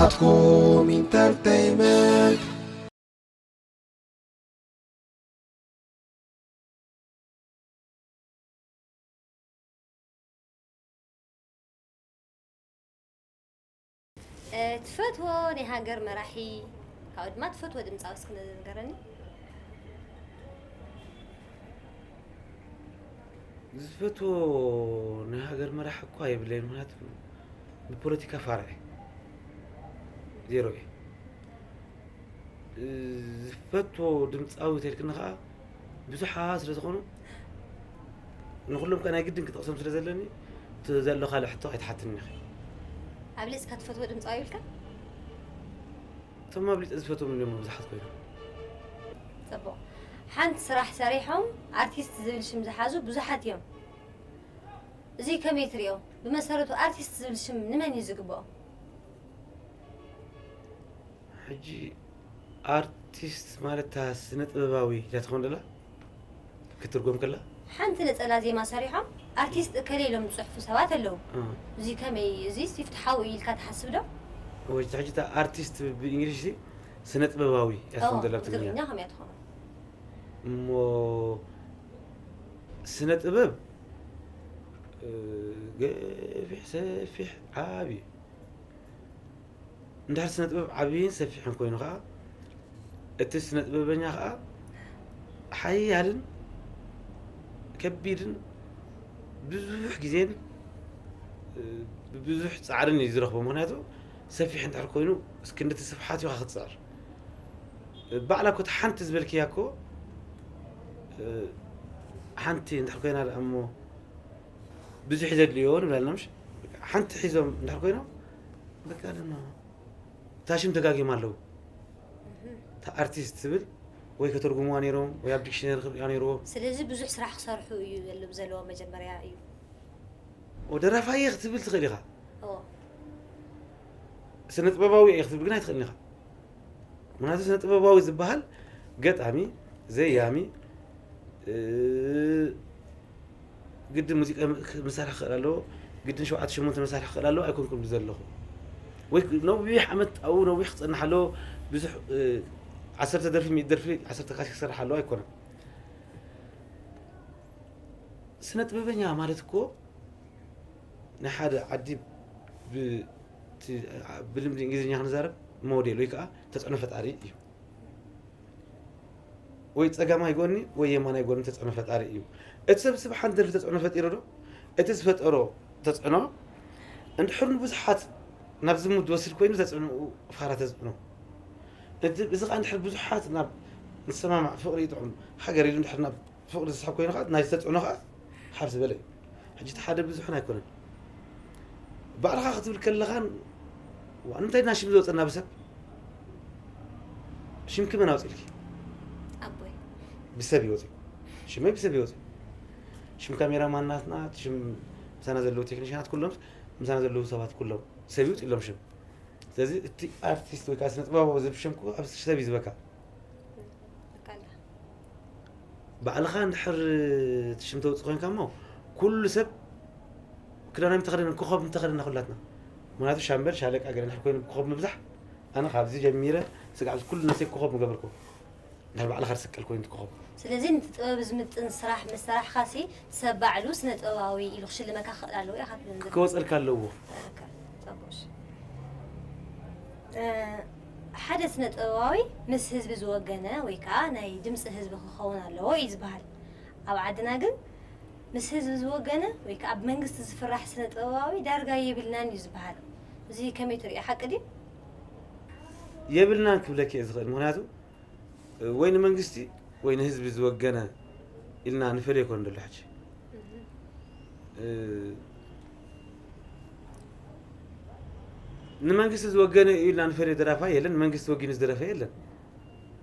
ናትኩም ኢንተርተይመንት። ትፈትዎ ናይ ሃገር መራሒ ካብኡ ድማ ትፈትዎ ድምፃዊ እስኪ ንገረኒ። ዝፈትዎ ናይ ሃገር መራሕ እኳ የብለይ፣ ምክንያቱ ብፖለቲካ ፋርዐ ዜሮ እዩ። ዝፈትዎ ድምፃዊ ተልክኒ ከዓ ብዙሓት ስለ ዝኾኑ ንኩሎም ከ ናይ ግድን ክጠቕሶም ስለ ዘለኒ እቲ ዘሎ ካልእ ሕቶ ኣይትሓትኒ ኢኺ። ኣብሊፅካ ትፈትዎ ድምፃዊ ይብልካ? እቶም ኣብሊፀ ዝፈትዎም እዮም ብዙሓት ኮይኖም። ፅቡቕ። ሓንቲ ስራሕ ሰሪሖም ኣርቲስት ዝብል ሽም ዝሓዙ ብዙሓት እዮም። እዚ ከመይ ትሪኦ? ብመሰረቱ ኣርቲስት ዝብል ሽም ንመን እዩ ዝግብኦ? ሕጂ ኣርቲስት ማለት እታ ስነ ጥበባዊ ኢላ ትኸውን ደላ ክትርጎም ከላ ሓንቲ ነፀላ ዜማ ሰሪሖም ኣርቲስት እከለ ኢሎም ዝፅሕፉ ሰባት ኣለዉ። እ፣ እዚ ከመይ? እዚ ፍትሓዊ እዩ ኢልካ ትሓስብ ዶ? ወይ ሕጂ እታ ኣርቲስት ብእንግሊሽ ሲ ስነ ጥበባዊ እያ ትኸውን ደላ ብትግርኛ። ብትግርኛ ከመይ እያ ትኸውን? እሞ ስነ ጥበብ እ፣ ገፊሕ ሰፊሕ ዓቢ እዩ። እንድሕር ስነ ጥበብ ዓብይን ሰፊሕን ኮይኑ ከዓ እቲ ስነ ጥበበኛ ከዓ ሓያልን ከቢድን ብዙሕ ግዜን እ፣ ብብዙሕ ፃዕርን እዩ ዝረኽቦ። ምክንያቱ ሰፊሕ እንድሕር ኮይኑ እስክንድቲ ስፍሓት ኢኻ ክትፅዕር። ባዕላ እኮ እታ ሓንቲ ዝበልክያ እኮ እ፣ ሓንቲ እንድሕር ኮይና ደኣ እሞ ብዙሕ ዘድልዮ ንብለና ምሽ ሓንቲ ሒዞም እንድሕር ኮይኖም በቃ ድማ እታ ሽም ተጋጊማ ኣለዉ። እታ ኣርቲስት ትብል ወይ ከተርጉምዋ ነይሮም ወይ ኣብ ዲክሽነሪ ክርእያ ነይርዎም። ስለዚ ብዙሕ ስራሕ ክሰርሑ እዩ ዘለ- ዘለዎ መጀመርያ እዩ። ወ ደራፋይ እየ ክትብል ትኽእል ኢኻ። እዎ። ስነ ጥበባዊ እየ ክትብል ግን ኣይትኽእልን ኢኻ። ምክንያቱ ስነ ጥበባዊ ዝበሃል ገጣሚ፣ ዘያሚ፣ እ፣ ግድን ሙዚቃ መሳርሒ ክኽእል ኣለዎ፣ ግድን ሸውዓተ ሸሞንተ መሳርሒ ክኽእል ኣለዎ ኣይኮንኩን ዘለኹ። ወይ ነዊሕ ዓመት ኣብኡ ነዊሕ ክጸንሕ ኣለዎ፣ ብዙሕ እ፣ ዓሰርተ ደርፊ፣ ሚእቲ ደርፊ፣ ዓሰርተ ካሴት ክሰርሕ ኣለዎ ኣይኮነን። ስነ ጥበበኛ ማለት እኮ ናይ ሓደ ዓዲ ብ-፣ እቲ ብልምዲ እንግሊዝኛ ክንዛረብ ሞዴል ወይ ከዓ ተፅዕኖ ፈጣሪ እዩ። ወይ ፀጋማይ ጎኒ ወይ የማናይ ጎኒ ተፅዕኖ ፈጣሪ እዩ። እቲ ሰብ ስብ ሓንቲ ደርፊ ተፅዕኖ ፈጢሩ ዶ? እቲ ዝፈጠሮ ተፅዕኖ እንድሕር ንብዙሓት ናብ ዝሙት ዝወስድ ኮይኑ ተፅዕኖኡ ፋራ ተፅዕኖ። እቲ፣ እዚ ከዓ እንድሕር ብዙሓት ናብ ንሰማማዕ ፍቕሪ ይጥዑም ሃገር ኢሉ እንድሕር ናብ ፍቕሪ ዝስሕብ ኮይኑ ከዓ ናይ ዝተፅዕኖ ከዓ ሓፍ ዝበለ እዩ። ሕጂ እቲ ሓደ ብዙሕን ኣይኮነን። ባዕልኻ ክትብል ከለኻን ዋ፣ ንምንታይ ድና ሽም ዝወፀና ብሰብ? ሽምኪ መን ኣውፅልኪ? ኣቦይ ብሰብ ይወፅእ። ሽመይ ብሰብ ይወፅእ። ሽም ካሜራማን ናትና፣ ሽም ምሳና ዘለዉ ቴክኒሽናት ኩሎም፣ ምሳና ዘለዉ ሰባት ኩሎም ሰብ ይውፅእ ኢሎም ሽም። ስለዚ እቲ ኣርቲስት ወይ ከዓ ስነ ጥበባዊ ዝብል ሽም እኮ ኣብ ሰብ እዩ ዝበካ። ካላ ባዕልኻ እንድሕር እቲ ሽም ተውፅእ ኮይንካ እሞ ኩሉ ሰብ ክዳናይ ምተኸደነ ኮኸብ ምተኸደና ኩላትና። ምክንያቱ ሻምበል ሻለቃ ገለ እንድሕር ኮይኑ ኮኸብ ምብዛሕ ኣነ ካብዚ ጀሚረ ስጋዕ ኩሉ ነፍሰይ ኮኸብ ምገበርኩ። እንድሕር ባዕልኻ ትስቀል ኮይኑ ትኮኸብ። ስለዚ ነቲ ጥበብ ዝምጥን ስራሕ ምስ ሰራሕኻሲ ሰብ ባዕሉ ስነ ጥበባዊ ኢሉ ክሽልመካ ክኽእል ኣለዎ ኢኻ ትብል ዘለኻ። ክወፀልካ ኣለዎ። ኦኬ፣ ፅቡቅ እሺ። እ፣ ሓደ ስነ ጥበባዊ ምስ ህዝቢ ዝወገነ ወይ ከዓ ናይ ድምፂ ህዝቢ ክኸውን ኣለዎ እዩ ዝበሃል። ኣብ ዓድና ግን ምስ ህዝቢ ዝወገነ ወይ ከዓ ብመንግስቲ ዝፍራሕ ስነ ጥበባዊ ዳርጋ የብልናን እዩ ዝበሃል። እዚ ከመይ ትሪኦ፣ ሓቂ ድዩ? የብልናን ክብለኪ እየ ዝኽእል። ምኽንያቱ ወይ ንመንግስቲ ወይ ንህዝቢ ዝወገነ ኢልና ንፈልዮ ይኮን ዘሎ ሕጂ። እ፣ ንመንግስቲ ዝወገነ እዩ ኢልና ንፈልዮ ደራፋይ የለን፣ ንመንግስቲ ወጊኑ ዝደረፈ የለን።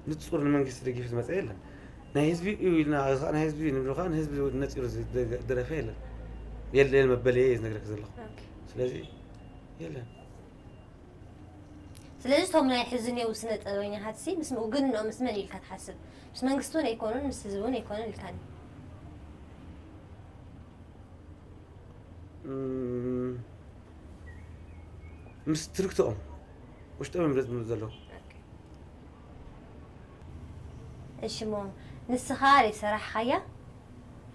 ንጹር ንመንግስቲ ደጊፉ ዝመጸ የለን። ናይ ህዝቢ እዩ ኢልና፣ እዚ ኸኣ ናይ ህዝቢ እዩ ንብሎ ኸኣ ንህዝቢ ነጺሩ ዝደ-፣ ዝደረፈ የለን። የለን መበለየ እየ ዝነግረኪ ዘለኹ። ኦኬ። ስለዚ የለን። ስለዚ እቶም ናይ ሕዚ እኔው ስነ ጥበበኛታትሲ ምስ ውግንኦም ምስ መን ኢልካ ትሓስብ? ምስ መንግስቲ እውን ኣይኮኑን፣ ምስ ህዝቢ እውን ኣይኮኑን ኢልካኒ። እም፣ ምስ ትርክትኦም፣ ውሽጦም እዮም ዘፅንዑ ዘለዉ። እሺ እሞ ንስኻ ዘይሰራሕኻያ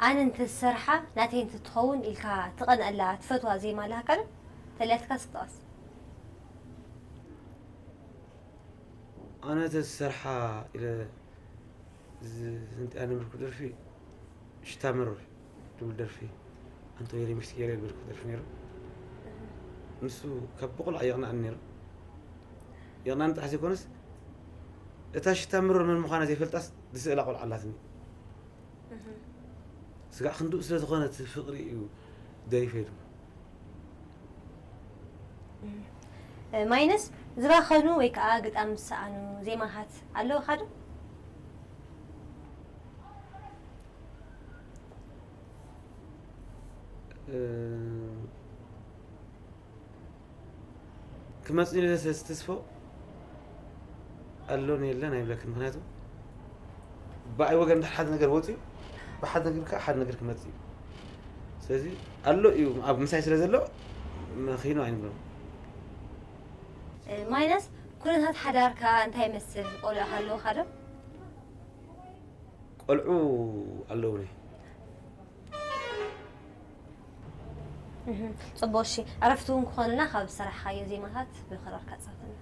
ኣነ እንተዝሰርሓ ናተይ እንትትኸውን ኢልካ ትቐንአላ ትፈትዋ ዜማ ኣለካ ዶ? ተልያትካ ስክጠቐስ ኣነ ተዝሰርሓ ኢለ ዝንጥያ ነበርኩ ደርፊ ሽታ መሮር ትብል ደርፊ ኣንቶኒ ሪሚክስ ገይረ ዝበልኩ ደርፊ ነይሩ። ንሱ ካብ ብቆልዓ የቕንኣኒ ነይሩ። የቕንኣኒ ጥራሕ ዘይኮነስ እታ ሽታ መሮር መን ምዃና ዘይፈልጣስ ዝስእላ ቆልዓ ኣላትኒ። ስጋዕ ክንድኡ ስለ ዝኾነ እቲ ፍቕሪ እዩ ደሪፈ ኢሉ። ማይነስ ዝባኸኑ ወይ ከዓ ግጣም ዝሰኣኑ ዜማታት ኣለውኻ ዶ? ክመፅእ ኢለ ዝተስፎ ኣሎን የለን ኣይብለክን። ምክንያቱ ብኣይ ወገን እንድሕር ሓደ ነገር ወፅዩ ብሓደ ነገር ከዓ ሓደ ነገር ክመፅእ እዩ። ስለዚ ኣሎ እዩ ኣብ ምሳይ ስለ ዘሎ መኺኑ ኣይንብሎም። ማይነስ ኩነታት ሓዳርካ እንታይ ይመስል? ቆልዑ ኣለውኻ ዶ? ቆልዑ ኣለውኒ። ጽቡቅ። እሺ፣ ዕረፍቲ እውን ክኾንና ካብ ዝሰራሕኻዮ ዜማታት ብክራር ካጻወተና።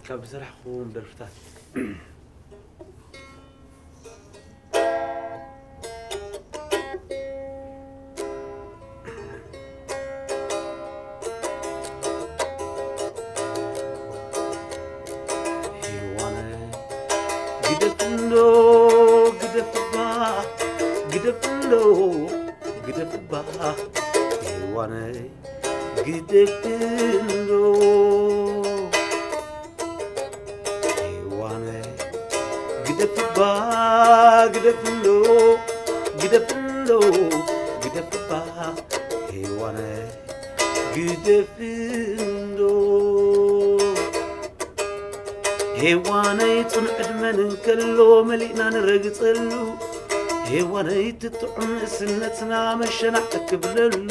ካብ ዝሰራሕኹዎም ደርፍታት ሄዋነ ግደፍሎ ግደፍባ ግደፍሎ ግደፍባ ሄዋነ ግደፍሎ ሄዋነ ግደፍባ ግደፍሎ ግደፍሎ ግደፍባ ሄዋነ ግደፍሎ ሄዋነይ ጽኑዕ ዕድመን እንከሎ መሊእና ንረግጸሉ ሄዋነይ ትጥዑም ንእስነትና መሸናዕ ክብለሉ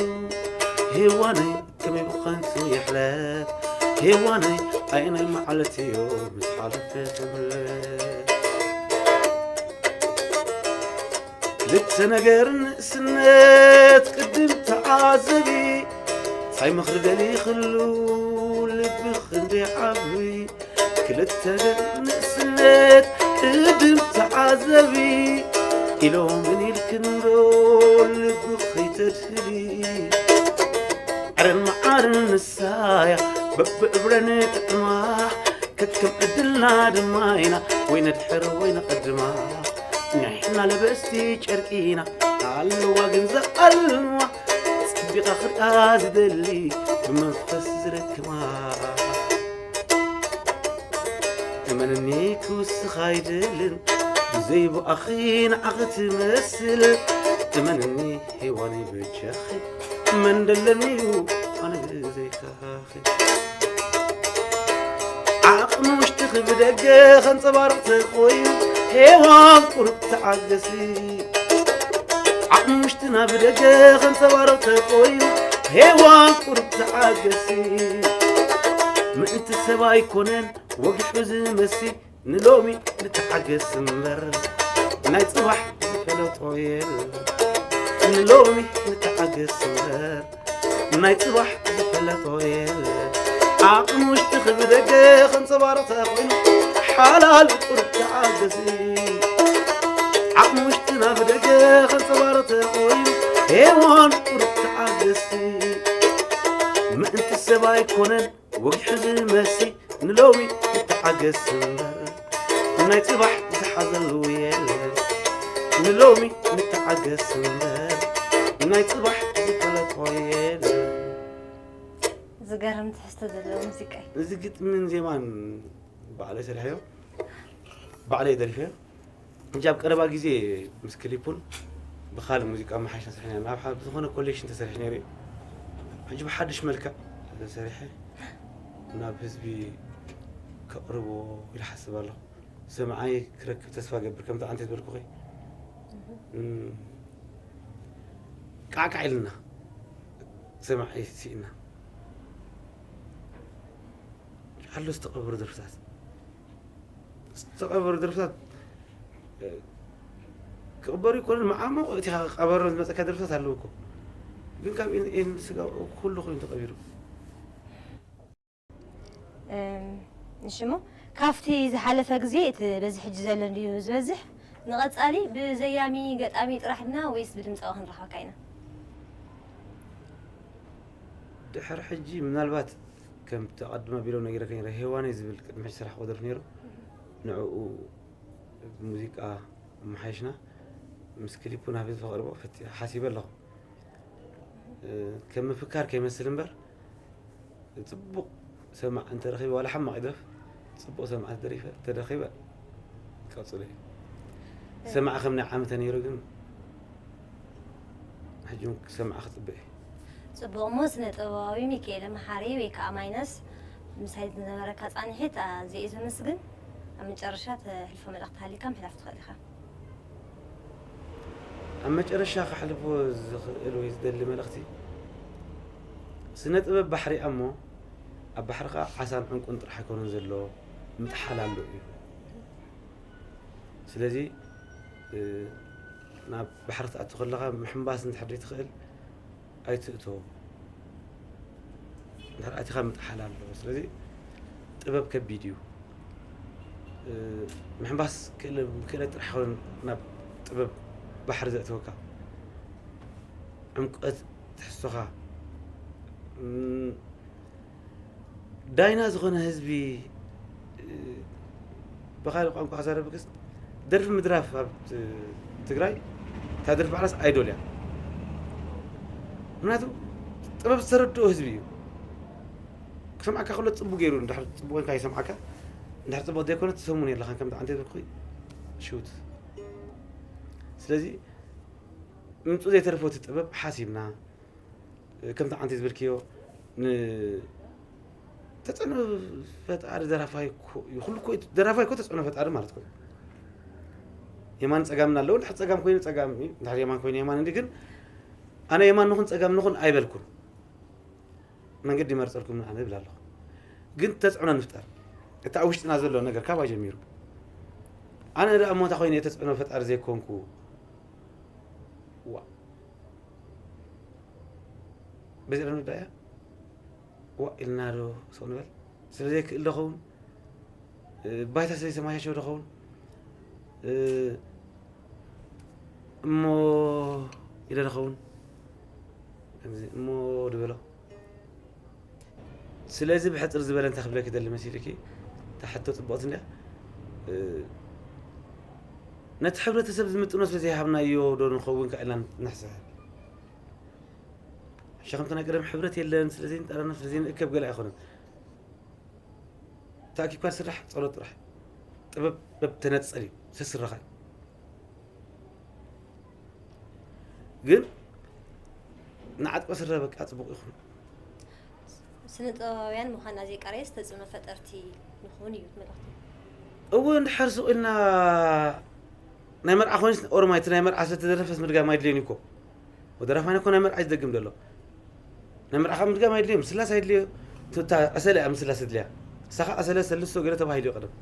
ሄዋነይ ከመይ ብኸንቱ ይሕለፍ ሄዋነይ ኣየናይ መዓልቲ እዩ ምስ ሓለፈ ክምለስ ክልተ ነገር ንእስነት ቅድም ተዓዘቢ እንታይ ምኽሪ ደሊኽሉ ልብኽ እንደ ዓብይ ክልተ ነገር ንእስነት ቅድም ተዓዘቢ ኢሎም ምን ኢልክንዶ ልብኽ ከይተድህሊ ዕረን መዓርን ንሳያ በብዕብረን ጥዕማ ከከም ዕድልና ድማ ኢና ወይ ነድሕር ወይ ነቐድማ ንሕና ለበስቲ ጨርቂና ኣለዋ ግን ዘኣልማ ጸቢቓ ክርኣ ዝደሊ ብመንፈስ ዝረክማ እመንኒ ክውስኽ ኣይደልን ብዘይብኣኺ ንዓኺ ትመስል እመንኒ ሄዋነይ በጃኺ መን ደለኒ እዩ ኣነ ብዘይካኺ ዓቕሚ ውሽጥኺ ብደገ ከንጸባርቕ ተኾይኑ ሄዋን ቁሩብ ተዓገሲ ዓቕሚ ውሽጥና ብደገ ከንጸባርቕ ተኾይኑ ሄዋን ቁሩብ ተዓገሲ ምእንቲ ሰብ ኣይኮነን ወጊሑ ዝመሲ ንሎሚ ንተዓገስ እምበር ናይ ጽባሕ ዝፈለጦ የለን ንሎሚ ንተዓገስ እምበር ናይ ጽባሕ ዝፈለጦ የለን ዓቕሚ ውሽጥኺ ብደገ ከንጸባርቕ ተኾይኑ ሓላል ቁሩብ ተዓገሲ ዓቕሚ ውሽጥና ብደገ ከንጸባርቕ ተኾይኑ ሄዋን ቁሩብ ተዓገሲ ምእንቲ ሰብ ኣይኮነን ወጊሑ ዝመሲ ንሎሚ ንተዓገስ እምበር ናይ ጽባሕ ዝሓዘሉ የለን ንሎሚ ንተዓገስ እምበር ናይ ጽባሕ ዝፈለጦ የለን ዝገርም ትሕዝቶ ዘለዎ ሙዚቃ እዩ። እዚ ግጥምን ዜማን ባዕለይ ሰሪሐዮ ባዕለይ ደሪፈዮ ሕጂ ኣብ ቀረባ ግዜ ምስ ክሊፑን ብካልእ ሙዚቃ መሓይሽና ሰሪሕና ናብ ሓደ ዝኾነ ኮሌክሽን ተሰሪሑ ነይሩ እዩ ሕጂ ብሓድሽ መልክዕ ሰሪሐ ናብ ህዝቢ ከቕርቦ ኢለ ሓስብ ኣለኹ ሰምዓይ ክረክብ ተስፋ ገብር ከምቲ ኣንተ ዝበልኩኺ ቃዕቃዕ ኢልና ሰማዒ ስኢና ኣሎ ዝተቐበሩ ደርፍታት። ዝተቐበሩ ደርፍታት፣ እ፣ ክቕበሩ ይኮኑን መዓሞ እቲ ቀበሮ ዝመጸካ ደርፍታት ኣለዉ እኮ። ግን ካብ ኤን-፣ ኤን ስጋ ኩሉ ኮይኑ ተቐቢሩ። እም፣ እሺ እሞ ካብቲ ዝሓለፈ ግዜ እቲ በዚ ሕጂ ዘሎ እንድዩ ዝበዝሕ። ንቐጻሊ ብዘያሚ ገጣሚ ጥራሕ ድና ወይስ ብድምጻዊ ክንረኽበካ ኢና? ድሕሪ ሕጂ ምናልባት ከምቲ ኣቐድመ ቢሎም ነጊረካ ነይረ፣ ሄዋነይ ዝብል ቅድሚ ሕጂ ስራሕ ክደርፍ ነይሩ። ንዕኡ ሙዚቃ ኣመሓይሽና ምስ ክሊፑ ናብ ህዝቢ ከቕርቦ ፈቲ-፣ ሓሲበ ኣለኹ። እ፣ ከም ምፍካር ከይመስል እምበር፣ ጽቡቕ ሰማዕ እንተረኺበ፣ ዋላ ሕማቕ ይድረፍ፣ ጽቡቕ ሰማዕ ተደሪፈ-፣ ተረኺበ፣ ቀጽሎ እዩ። ሰማዕ ከም ናይ ዓመተ ነይሩ ግን፣ ሕጂ እውን ክሰማዕ ክጽበ እየ። ጽቡቕ እሞ፣ ስነ ጥበባዊ ሚካኤለ መሓሪ ወይ ከዓ ማይነስ፣ ምሳይ ዝነበረካ ጻንሒት ኣዝየ እየ ዘመስግን። ኣብ መጨረሻ ተሕልፎ መልእኽቲ ሃልዩካ ምሕላፍ ትኽእል ኢኻ። ኣብ መጨረሻ ከሕልፎ ዝኽእል ወይ ዝደሊ መልእኽቲ፣ ስነ ጥበብ ባሕሪ እያ እሞ፣ ኣብ ባሕሪ ኸዓ ዓሳን ዕንቁን ጥራሕ ኣይኮነን ዘሎ፣ ምጥሓል ኣሎ እዩ። ስለዚ፣ እ፣ ናብ ባሕሪ ትኣቱ ከለኻ ምሕንባስ እንድሕር ዘይትኽእል ኣይትእቶ። እንድሕር ኣቲኻ ምጥሓል ኣለዎ። ስለዚ ጥበብ ከቢድ እዩ። እ፣ ምሕንባስ ክእለ-፣ ክእለት ጥራሕ ይኸውን ናብ ጥበብ ባሕሪ ዘእትወካ። ዕምቀት ትሕዝቶኻ፣ እም፣ ዳይና ዝኾነ ህዝቢ፣ እ፣ ብኻልእ ቋንቋ ክዛረብክስ፣ ደርፊ ምድራፍ ኣብ ት-፣ ትግራይ፣ እታ ደርፊ ባዕላስ ኣይዶል እያ። ምክንያቱ ጥበብ ዝተረድኦ ህዝቢ እዩ። ክሰምዓካ ከሎ ጽቡቕ ገይሩ፣ እንድሕር ጽቡቕ ኮንካ ይሰምዓካ፣ እንድሕር ጽቡቕ ዘይኮነ ትሰሙን የለኻን፣ ከምቲ ዓንተ ይብል ኩይ፣ ሽውት። ስለዚ፣ ምምጹ ዘይተርፎ እቲ ጥበብ ሓሲብና፣ ከምቲ ዓንቲ ዝበልክዮ፣ ን-፣ ተጽዕኖ ፈጣሪ ደራፋይ እኮ እዩ። ኩሉ እኮ ደራፋይ እኮ ተጽዕኖ ፈጣሪ ማለት እኮ እዩ። የማን ጸጋምን ኣለዎ። እንድሕር ጸጋም ኮይኑ ጸጋም እዩ፣ እንድሕር የማን ኮይኑ የማን። እንዲ ግን ኣነ የማን ንኹን ጸጋም ንኹን ኣይበልኩን። መንገዲ ይመርጸልኩም ኣነ እብል ኣለኹ። ግን ተጽዕኖ ንፍጠር። እቲ ኣብ ውሽጥና ዘሎ ነገር ካባይ ጀሚሩ። ኣነ ደኣ እሞ እንታይ ኮይነ እየ ተጽዕኖ ፈጣሪ ዘይኮንኩ? ዋ። በዚኣ ንርዳእያ? ዋ ኢልና ዶ ሰው ንበል? ስለ ዘይክእል ዶ ኸውን? እ፣ ባይታ ስለ ዘይተመቻቸወ ዶ ኸውን? እ፣ እሞ ኢለ ዶ ኸውን? ከምዚ እሞ ድበሎ። ስለዚ ብሕጽር ዝበለ እንታይ ክብለኪ ደሊ መሲልኪ? እታ ሕቶ ጽብቕቲ እንድያ። እ፣ ነቲ ሕብረተሰብ ዝምጥኖ ስለ ዘይሃብናዮ ዶ ንኸውን ከ ኢልና ንሕሰብ? ሕጂ ከምቲ ናይ ቀደም ሕብረት የለን፣ ስለ ዘይንጠራነፍ፣ ስለ ዘይንእከብ ገለ ኣይኮነን። ተኣኪብካ ዝስራሕ ጸሎት ጥራሕ። ጥበብ በብ ተነጸል እዩ፣ ዝስረኻ እዩ። ግን ንዓጥቆ ስረ በቃ ጽቡቕ ይኹን። ስነ ጥበባውያን ምዃንና ዘይቀረየስ ተጽዕኖ ፈጠርቲ ንኹን እዩ እቲ መልእኽቲ። እወ፣ እንድሕር ሱቕ ኢልና ናይ መርዓ ኮይኑስ ኦሮማይ እቲ ናይ መርዓ ስለ ተደረፈስ ምድጋም ኣይድልዮን እዩ እኮ። ወደራፋይና እኮ ናይ መርዓ እዩ ዝደግም ዘሎ። ናይ መርዓ ካብ ምድጋም ኣይድልዮ፣ ምስላስ ኣይድልዮ። እታ ዕሰለ እያ ምስላስ ዝድልያ። እሳ ኸዓ ዕሰለ ሰልስቶ ገለ ተባሂሉ እዩ ቀደም።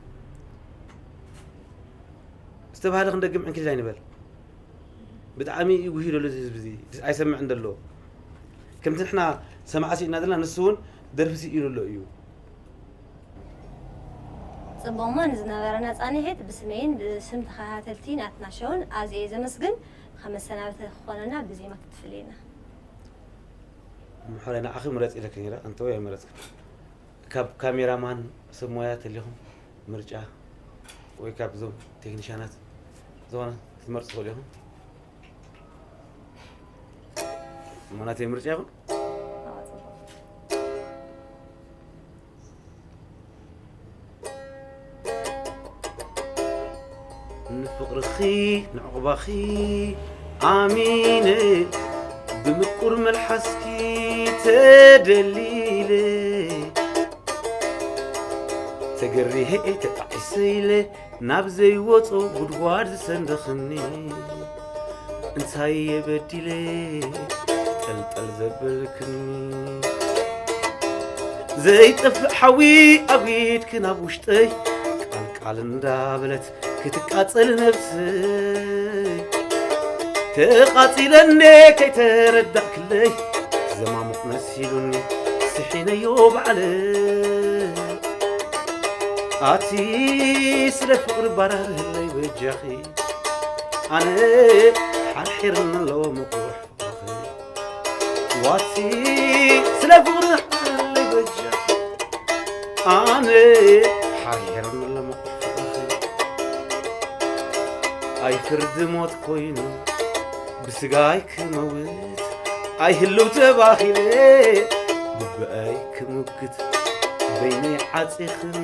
ዝተባህለ ክንደግም ዕንክሊል ኣይንበል። ብጣዕሚ እዩ ጉሂ ዘሎ እዚ ህዝቢ እዚ። ኣይሰምዕን ዘሎ። ከምቲ ንሕና ሰማዕ ስኢና ዘለና ንሱ እውን ደርፊ ስኢኑ ኣሎ እዩ። ጽቡቕሞ ንዝነበረና ጻንሒት ብስመይን ብስም ተኸታተልቲ ናትና ሸውን ኣዝየ እየ ዘመስግን። ካብ መሰናበቲ ክኾነና ብዜማ ክትፍልየና። ምሕራይ ንዓኺ ምረጽ ኢለኪ ነይረ፣ ኣንተ ወይ ኣይመረጽክን። ካብ ካሜራማን ሰብ ሞያ ተሊኹም ምርጫ ወይ ካብ እዞም ቴክኒሻናት ዝኾነ ክትመርጹ ትኽእሉ ኢኹም። እሞ ናተይ ምርጫ ይኹን። ንፍቕርኺ ንዕቑባኺ ኣሚነ ብምቁር መልሓስኪ ተደሊለ ተገሪሀ ተጣዒሰ ኢለ ናብ ዘይወጾ ጉድጓድ ዝሰንደኽኒ እንታይ የበዲለ ጠልጠል ዘበልክኒ ዘይጠፍእ ሓዊ ኣብ ኢድኪ ናብ ውሽጠይ ቃልቃል እንዳበለት ክትቃጸል ነብሰይ ተቓጺለኒ ከይተረዳእክለይ ዘማሙቕ መሲሉኒ ስሒነዮ ባዕለይ ኣቲ ስለ ፍቕሪ ባራርህለይ በጃኺ ኣነ ሓርሒርኒ ኣለዎ ምቑሕ ፍቕርኺ ዋቲ ስለ ፍቕሪ ሓለይ በጃ ኣነ ሓርሒርኒ ለመቑሕ ፍቕርኺ ኣይ ፍርዲ ሞት ኮይኑ ብስጋይ ክመውት ኣይ ህልው ተባሂለ ብብኣይ ክምግት በይነይ ዓፂኽን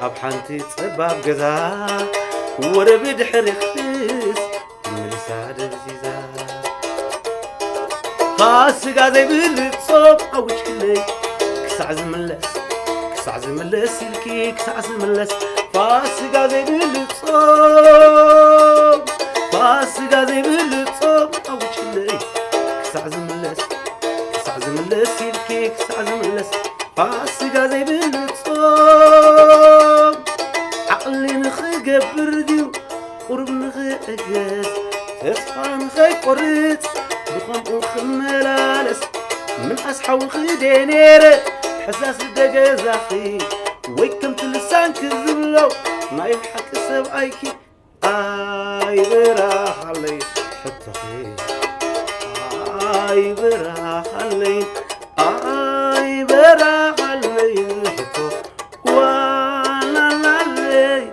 ኣብ ሓንቲ ፀባብ ገዛ ወረ ብድሕሪኽስ መሊሳ ደብዚዛ ፋስጋ ዘይብል ጾም ኣውጅክለይ ክሳዕ ዝምለስ ክሳዕ ዝምለስ ኢልኪ ክሳዕ ዝምለስ ፋስጋ ዘይብል ጾም ፋስጋ ዘይብል ጾም ኣውጅክለይ ክሳዕ ዝምለስ ክሳዕ ዝምለስ ኢልኪ ክሳዕ ዝምለስ ፋስጋ ዘይብል ጾም ዓቕሊ ንኽገብር ድዩ ቁሩብ ንኽዕገስ ተስፋ ንኸይቆርጽ ብኸምኡ ክመላለስ ምልኣስ ሓዊ ክደ ነይረ ሕሳስ ደገዛኺ ወይ ከምቲ ልሳንኪ ዝብሎ ናይ ብሓቂ ሰብኣይኪ ኣይበራኻለይ ሕቶኺ ኣይበራኻለይ ኣይበራኻለይ ሕቶ ዋላላለይ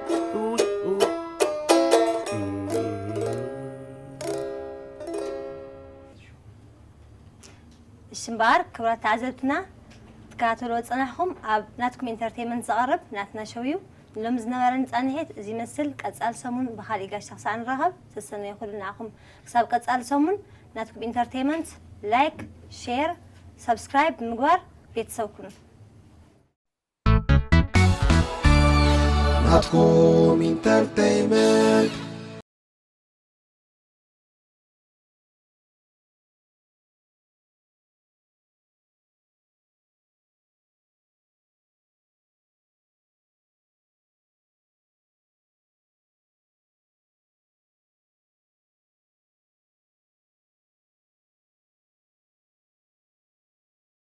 እሺ እምበኣር ክብራት ተዓዘብትና ትከታተልዎ ዝጸናሕኹም ኣብ ናትኩም ኢንተርቴይመንት ዝቐርብ ናትና ሸው እዩ። ንሎሚ ዝነበረኒ ጻንሒት እዚ ይመስል። ቀጻሊ ሰሙን ብኻልእ ጋሻ ክሳዕ ንራኸብ ሰሰናዩ ኩሉ ንዓኹም። ክሳብ ቀጻሊ ሰሙን ናትኩም ኢንተርቴይመንት ላይክ፣ ሼር፣ ሳብስክራይብ ብምግባር ቤተሰብ ኩኑ። ናትኩም ኢንተርቴይመንት